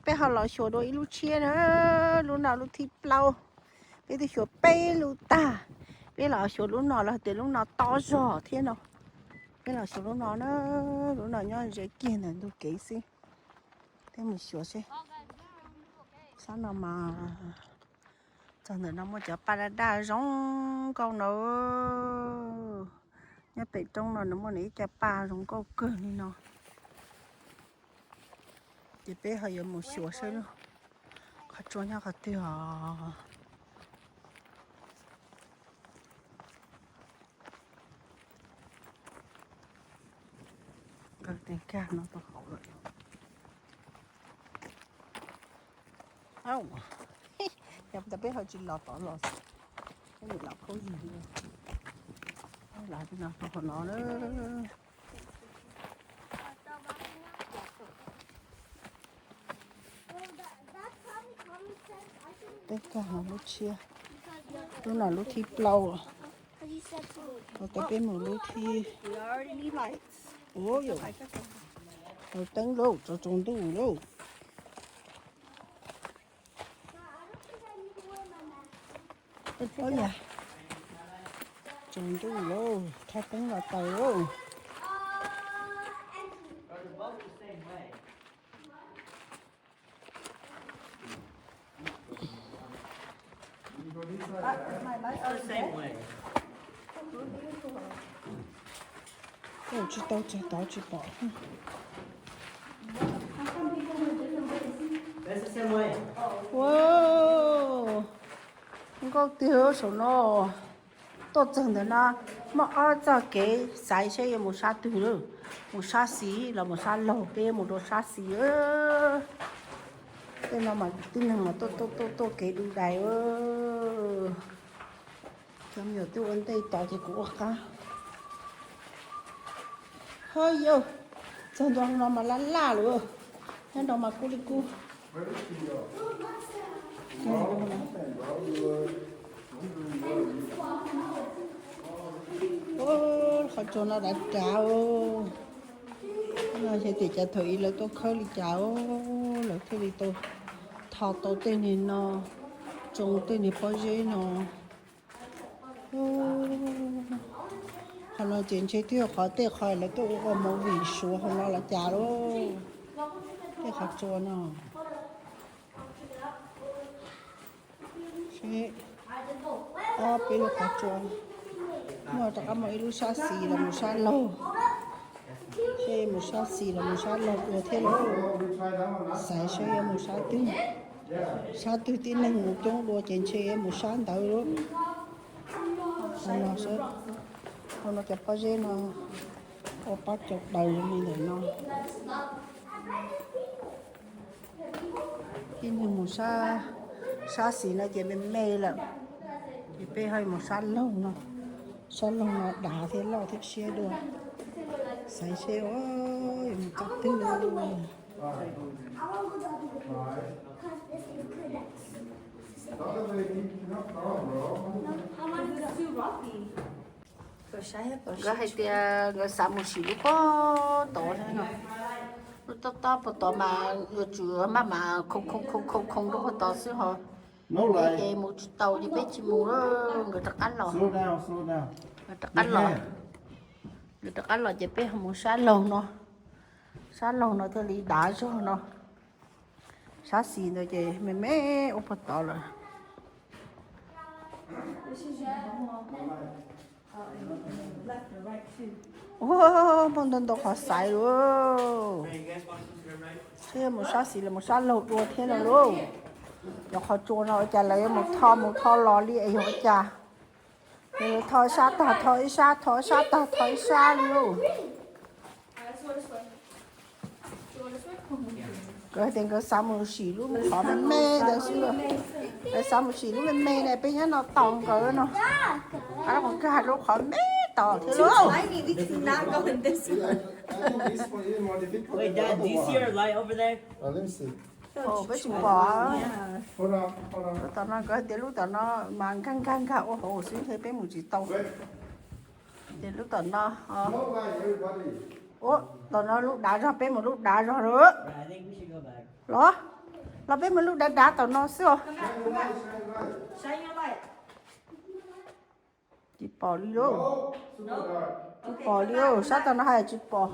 Peb ho los xyuas dua ib lub tshiab na, lub no lub thib plaub. Peb twb xyuas peb lub tag, peb los xyuas lub no los tias lub no tob zog thiab no. Peb los xyuas lub no na, lub no nyob ze kiag ntawm ntug kev xwb. Peb mus xyuas seb. Sab no mas txog ntawm no muaj cov paj daj daj zoo nkauj no. Nyob pem roob no nws muaj nws ib co paj zoo nkauj kawg li no. Ces peb ho yuav mus xyuas seb qhov tsua nyob qhov twg os. Nkawd tes kag no tau hauv lawm. Yog tas peb ho tsis los tod los, peb nim los khaub zig li. Los no tau hauv no na. Peb kag no lub tshiab, lub no lub thib plaub. Ua tas peb mus lub thib, ua yom, tau teeb lauj, tsaus tsaus ntuj lauj. Tsaus ntuj lauj, tho teeb los taws lauj. Tsis tau txog tod tsis pom. Ua, nkauj tiag saum no. Tuaj txog ntawm no muaj ob txoj kev, xaiv seb yuav mus sab twg lawm, mus sab xis los mus sab laug, peb yuav mus rau sab xis. Tej no mas tib neeg mas tuaj tuaj tuaj tuaj kev du dais. Cov me nyuam twb ua ntej tos ces kuv ua qab. Ho yau, txog ntua no mas laj laj lawm, nyob no mas kub li kub. Qhov tsua no dav dav. No ces tias cas thaum ub lawv tuaj khawb li cas, lawv thiaj li tau tho tau tej niag no, tsoo tej niag pob zeb no. Qhov no ces ntshe twb yog qhov tej qhov lawv tuaj ua movie Suav hauv no los cas lauj, tej qhov tsua no. Seb, ob peb lub qhov tsua, muaj rov qab muaj ib lub sab xis los mus sab laug. Seb mus sab xis los mus sab laug dua thiab lauj. Xaiv seb yuav mus sab twg. Sab twg tib neeg mus coob dua ces ntshe yuav mus sab ntawd lauj. Hauv no cov pob zeb no ua pob tsoo daws li ntawm no. Tib neeg mus sab xis no ces me me lawm, ces peb ho mus sab laug no. Sab laug no dav thiab loj thiab siab dua. Xaiv seb yuav mus txoj twg. Nkawd hais tias nkawd xav mus sim lub pob tod no. Lub tob tob pob tod mas yuav tsum maj mam khoo khoo khoo khoo rau pob tod xwb ho. Peb ces mus tsis tau ces peb tsis mus, nkawd rov qab los. Nkawd rov qab los, nkawd rov qab los ces peb ho mus sab laug no. Sab laug no thiaj li dav zog no. Sab xis ntawd ces me me ua puag tod lawm. Ua, muaj ntau ntau qhov xaiv lauj. Seb yuav mus sab xis los mus sab laug dua thiab no lauj. Cov qhov tsua no ua cas lawv yuav mus tho mus tho los li es yog ua cas? Lawv tho ib sab tag tho ib sab, tho ib sab tag tho ib sab li lauj. Nkawd hais tias nkawd xav mus sim lub qhov me me ntawd xwb. Nkawd xav mus sim lub me me ne, peb nyob no tos nkawd no. Ab, mus kag lub qhov me tos thiab lauj. Wait, Dad, do you see our light over there? Peb tsis pom. Tom no nkawd hais tias lub tom no mas nkag nkag nkag ua hauv xwb ntshe peb mus tsis tau. Ces lub tom no, ua, tom no lub dav zog, peb mus lub dav zog lawm. Los, Los peb mus lub dav dav tom no xwb os. Tsis pom li lauj. Tsis pom li lauj, sab tom no hais tsis pom.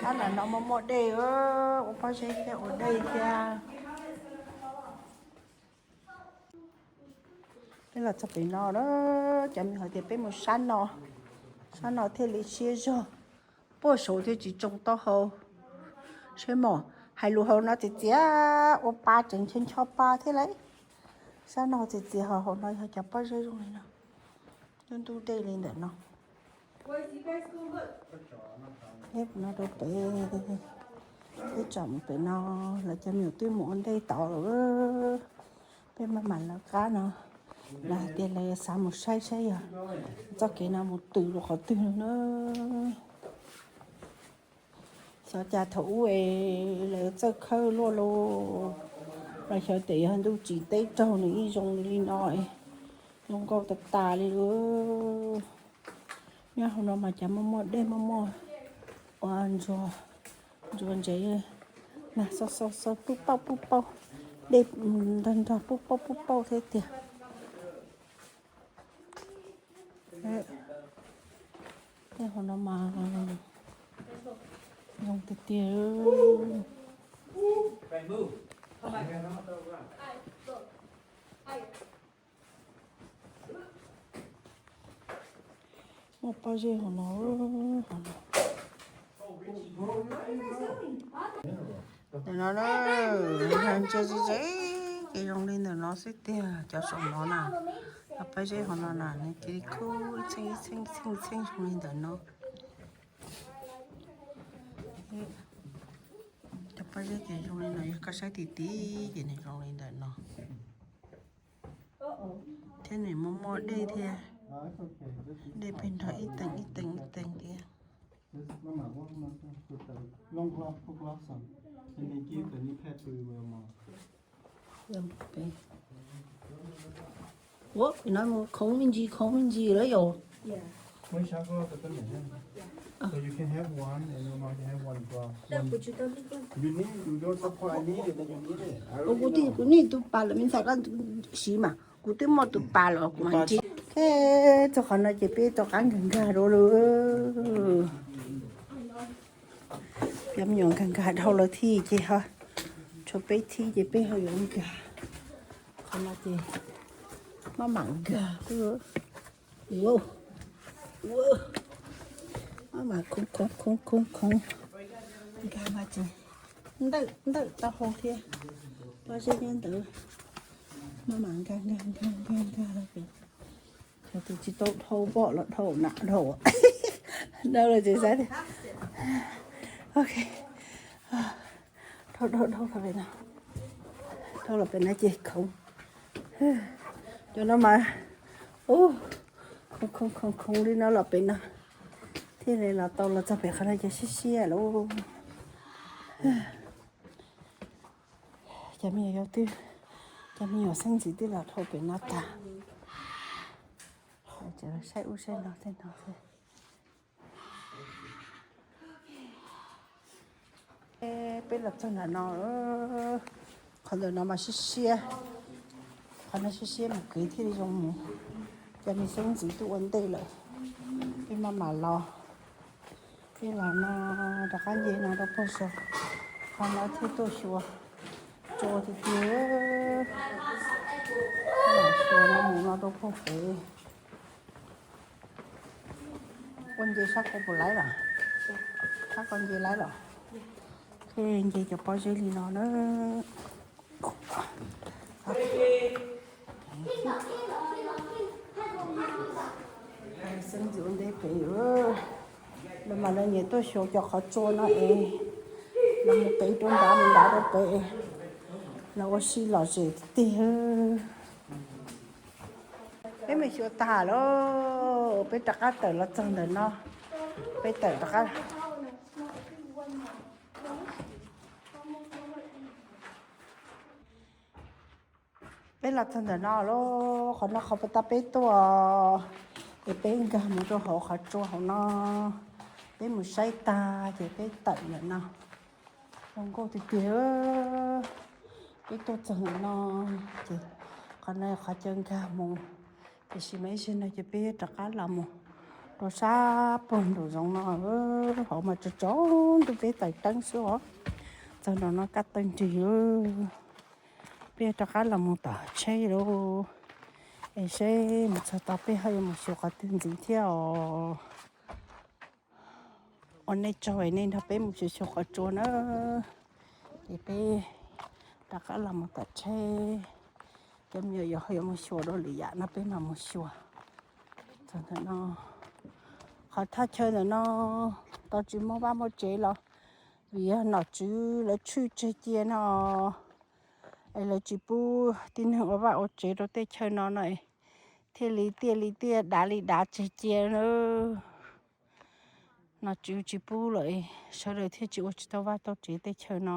Sab nram no muaj muaj dej, ua pob zeb thiab ua dej thiab. Peb los txog pem no na, cov me hais tias peb mus sab no, sab no thiaj li siab zog. Puag saud thiaj tsis tsoo taub hau. Saib mog, hais lus hauv no txias txias ua pa tseem ncho ncho pa thiab lauj. Sab no txias txias ho hauv no yog cov pob zeb zoo li no, ntub ntub dej li ntawm no. Eb, no rau pem, peb tsom mus pem no, lawv cov me nyuam twb mus ua ntej tod lawm. Peb maj mam lawv qab no, lawv hais tias lawv xav mus saib saib yog txoj kev no mus tws rau qhov twg no na. Xyov cas thaum ub es lawv txawj khawb luaj lauj, los xyov tias yog ntuj tsim teb raug nws ib zoo li no, zoo nkauj tas tas li lauj. Nyob hauv no mas cas muaj muaj dej muaj muaj ua ntsuag ntsuag ntsev, nag xo xo xo pub pauj pub pauj, dej ntog ntog pub pauj pub pauj thiab tiag. Tej hauv no mas zoo tiag tiag. Muaj pob zeb hauv no, hauv no. Ntawm no na, ntsia ze ze ces zoo li ntawm no xwb tiag. Cov saum no na, cov pob zeb hauv no na nws cia li khub ib txheej ib txheej ib txheej ib txheej zoo li ntawm no. Cov pob zeb ces zoo li no, yog koj saib ti ti ces nws zoo li ntawm no. Thiab nws muaj muaj dej thiab, dej pes nrog ib teem ib teem ib teem thiab. Ua, no khoov me ntsis khoov me ntsis lawm yom. Ua, kuv twb kuv niaj tus pas lawm me ntxhais koj siv mas kuv twb muaj tus pas lawm kuv mam ntsis. Txog qhov no ces peb rov qab nkag nkag dua lawm. Cov me nyuam nkag nkag dhau lawv thij ces ho tshuav peb thib ces peb ho yuav nkag. Qhov no ces maj mam nkag. Maj mam khoov khoov khoov khoov nkag mas tseem ntawm ntawm taub hau thiab. Pob zeb nyob ntawd. Maj mam nkag nkag nkag nkag nkag. Cov tus tsis tau dhau pom los dhau na dhau. Dhau los tsis xav tias, ok. Dhau dhau dhau los pem no, dhau los pem no ces khoov. Cov no mas, ub, khoov khoov khoov khoov li no los pem no. Thiaj li los tau los txog pem qhov no ces siab siab lauj. Cov me nyuam yaus twb, cov me nyuam xeeb ntxwv twb los dhau pem no tag. Saib ub saib no tej no xwb. Peb los txog ntawm no, qhov ntawm no mas siab siab, qhov no siab siab mus kev thiaj li zoo mus. Cov me xeeb ntxwv twb ua ntej lawm, peb maj mam los. Peb los no rov qab nce no rau puag saud, qhov no thiaj tuaj xyuas tsua tiag tiag. Xyuas no mus no rau puag pem. Ua nce sab ko puas laib los? Sab ko nce laib los? Nce cov pob zeb li no na. Xeeb ntxwv ua ntej pem, lawv mas lawv nyiam tuaj xyuas cov qhov tsua no es lawv mus pem rau nrad mus nrad rau pem, lawv ua si lom zem tiag tiag. Peb mus xyuas tag lawm, peb rov qab tawm los txog ntawm no, peb tawm rov qab. Peb los txog ntawm no lawm, qhov no qhov puag ta peb tuaj, es peb nkag mus rau hauv qhov tsua hauv no. Peb mus saib tag ces peb tawm ntawm no. Zoo nkauj tiag tiag. Peb tuaj txog ntawm no ces qhov no qhov caw nkag mus, tiam sis mas ib zaug no ces peb yuav rov qab los mus rau sab puag nraum zoov no. Hauv mas tsaus tsaus ntuj peb taws teeb xwb os. Txog nraum no kaj tawg nrig. Peb yuav rov qab los mus tom tsheb lauj, es seb mus txog tod peb ho yuav mus xyuas qhov twg ntxiv thiab os. Ua nej tsaug es nej nrog peb mus xyuas xyuas qhov tsua na. Ces peb rov qab los mus tom tsheb, cov me nyuam yaus ho yuav mus xyuas dua lwm yam no peb mam mus xyuas. Txog ntawm no, qhov thaj chaw ntawm no tau tsis muaj vaj muaj tsev los vim yog nom tswv lawv tshwj tseg cia no, es lawv tsis pub tib neeg ua vaj ua tsev rau tej chaw no no, thiaj li tiaj li tiaj dav li dav tseg cia na. Nom tswv tsis pub lawm, sawv daws thiaj tsis ua tsis tau vaj tau tsev tej chaw no.